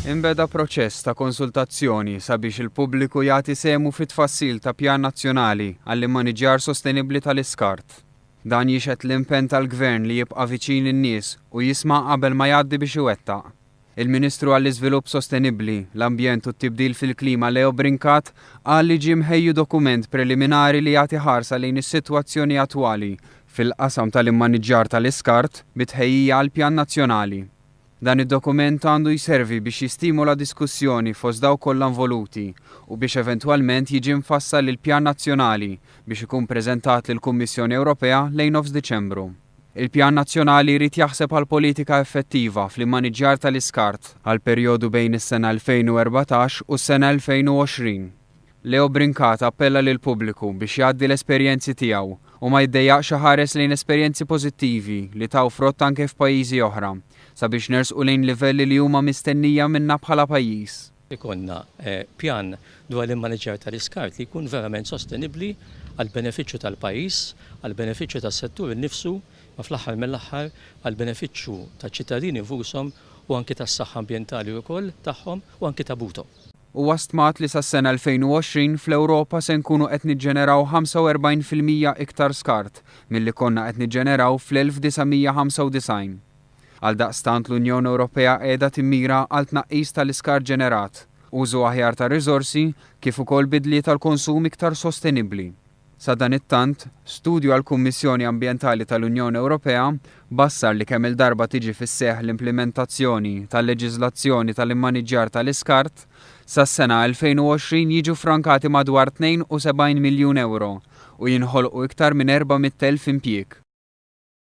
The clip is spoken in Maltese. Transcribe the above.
Inbeda proċess ta' konsultazzjoni sabiex il-pubbliku jagħti sehmu fit-tfassil ta' pjan nazzjonali għall-immaniġġjar sostenibbli tal-iskart. Dan jixhed l-impenn tal-Gvern li jibqa' viċin in-nies u jisma' qabel ma jgħaddi biex iwettaq. Il-Ministru għall-Iżvilupp Sostenibbli, l-Ambjent u t-Tibdil fil-Klima Leo Brincat qal li ġie mħejju dokument preliminari li jagħti ħarsa lejn is-sitwazzjoni attwali fil-qasam tal-immaniġġjar tal-iskart bi tħejjija għall-pjan nazzjonali. Dan id-dokument għandu jservi biex jistimola diskussjoni fost dawk kollha involuti u biex eventwalment jiġi mfassal il-pjan nazzjonali biex ikun preżentat lill-Kummissjoni Ewropea lejn nofs Diċembru. Il-pjan nazzjonali jrid jaħseb għal politika effettiva fl-immaniġġjar tal-iskart għall-perjodu bejn is-sena 2014 u s-sena 2020. Leo Brincat appella lill-pubbliku biex jgħaddi l-esperjenzi tiegħu u ma jiddejjaqx iħares lejn esperjenzi pożittivi li taw frott anke f'pajjiżi oħra sabiex nersqu lejn livelli li huma mistennija minna bħala pajjiż. Ikollna pjan dwar l-immaniġġjar tal-iskart li jkun verament sostenibbli għall-benefiċċju tal-pajjiż, għall-benefiċċju tas-settur innifsu, imma fl-aħħar mill-aħħar għall-benefiċċju taċ-ċittadini nfushom u anki tas-saħħa ambjentali wkoll tagħhom u anki ta' buthom. Huwa stmat li sas-sena 2020 fl-Ewropa se nkunu qed niġġeneraw 45% iktar skart milli konna qed niġġeneraw fl-1995. Għaldaqstant l-Unjoni Ewropea qiegħda timmira għal tnaqqis tal-iskart ġenerat, użu aħjar tar-riżorsi kif ukoll bidliet għal konsum iktar sostenibbli. Sadanittant, studju għall-Kummissjoni Ambjentali tal-Unjoni Ewropea bassar li kemm-il darba tiġi fis-seħħ l-implimentazzjoni tal-leġiżlazzjoni tal-immaniġġjar tal-iskart, sas-sena 2020 jiġu ffrankati madwar 72 miljun ewro u jinħolqu iktar minn 400,000 impjieg.